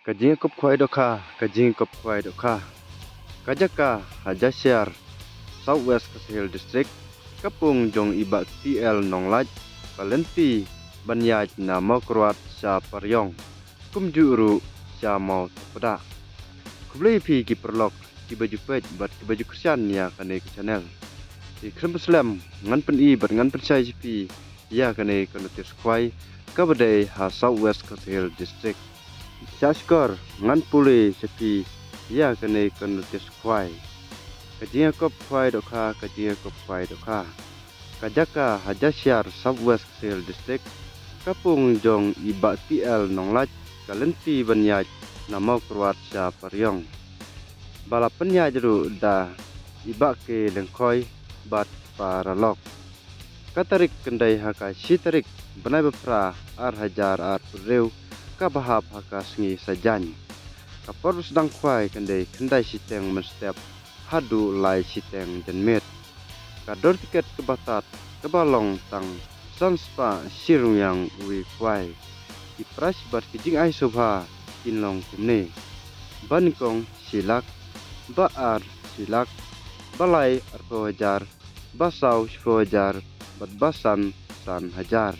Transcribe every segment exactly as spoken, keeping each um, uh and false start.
Ka jingïakop khwai dohkha, ka jingïakop khwai dohkha. Ka jaka ha Jashar, South West Khasi Hills District, ka pung jong i Bah T L Nonglait, ka lynti ban ïaid na Mawkyrwat sha Pariong, kumjuh ruh sha Mawtapda. Khublei ïa phi ki paralok kiba ju peit bad kiba ju kyrshan ïa kane ka channel. Te khlem pynslem, ngan pyni bad ngan pynshai sha phi ïa kane ka notice khwai kaba dei ha South West Khasi Hills District. Sha shkor ngan pule sha phi ïa kane ka notice khwai. Ka jingïakop khwai dohkha, ka jingïakop khwai dohkha. Ka jaka ha Jashar, South West Khasi Hills District, ka pung jong i Bah T L Nonglait, ka lynti ban ïaid na Mawkyrwat sha Pariong. Ba la pynïaid ruh da i Bah K Lyngkhoi bad paralok. Ka tarik kan dei ha ka shi tarik bnai ba phra ar hajar arphew hynriew, kaba hap ha ka sngi Saitjaiñ. Ka por ba sdang khwai kan dei khyndai shiteng mynstep haduh lai shiteng janmiet. Ka dor tiket kaba tad kaba long tang san spah shi ryngwiang uwei khwai. Ki prize bad ki jingai sngewbha kin long kumne: ba nyngkong shi lak, ba ar shi lak, ba lai arphew hajar, ba saw shiphew hajar, bad ba san san hajar.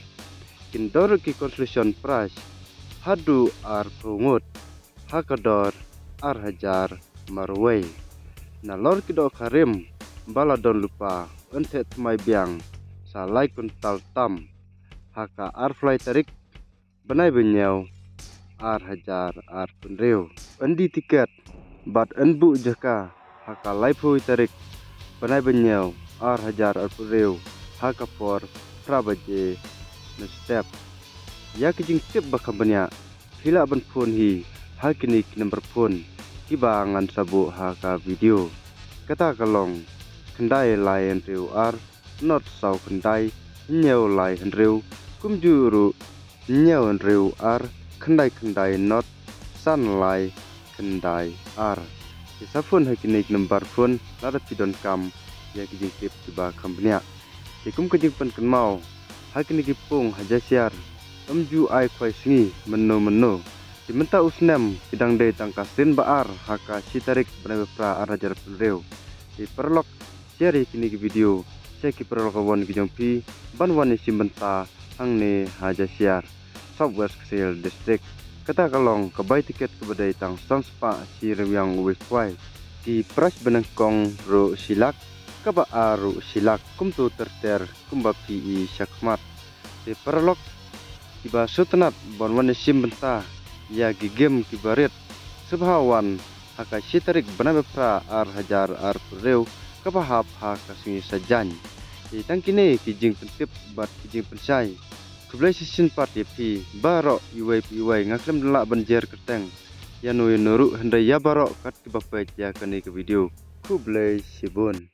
Kin dor ki consolation prize haduh arphew ngut ha ka dor ar hajar marwei. Nalor ki dohkha rim ba la don lypa yn theh thymmai biang sa lai kuntal tam ha ka arphew lai tarik bnai ba hynñiew ar hajar arphew hynriew. Yn die tiket bad yn buh jaka ha ka laiphew tarik bnai ba hynñiew ar hajar arphew hynriew ha ka por phra baje mynstep. Ïa ki jingtip ba kham bniah phi lah ban phone hi ha kine ki number phone kiba ngan sa buh ha ka video. Kata ka long khyndai lai hynriew ar, not saw khyndai, hynñiew lai hynriew, kumjuh ruh hynñiew hynriew ar, khyndai khyndai, not san lai khyndai ar. Te sa phone ha kine ki number phone lada phi donkam ïa ki jingtip kiba kham bniah. Te kum ka jingpynkynmaw, ha kine ki pung ha Jashar ym ju ai khwai sngi mynno mynno. Te mynta u snem ki dang dei tang ka sien ba ar ha ka shi tarik bnai ba phra ar hajar arphew hynriew. Te paralok, share ïa kine ki video sha ki paralok awon ki jong phi ban wan ïashim bynta hangne ha Jashar, South West Khasi Hills District. Kata ka long ka bai tiket kaba dei tang san spah shi ryngwiang uwei khwai. Ki prize ba nyngkong ruh shi lak, kaba ar ruh shi lak, kumto ter ter kumba phi i shakhmat. Te paralok kiba sngewtynnat ban wan ïashim bynta ïa ki game kiba rit, sngewbha wan ha ka shi tarik bnai ba phra ar hajar arphew hynriew kaba hap ha ka sngi Saitjaiñ. Te tang kine ki jingpyntip bad ki jingpynshai. Khublei shisien pat ïa phi baroh iwei pa iwei, nga khlem da lah ban jer kyrteng ïano ïano ruh, hynrei ïa baroh kat kiba peit ïa kane ka video, khublei shibun.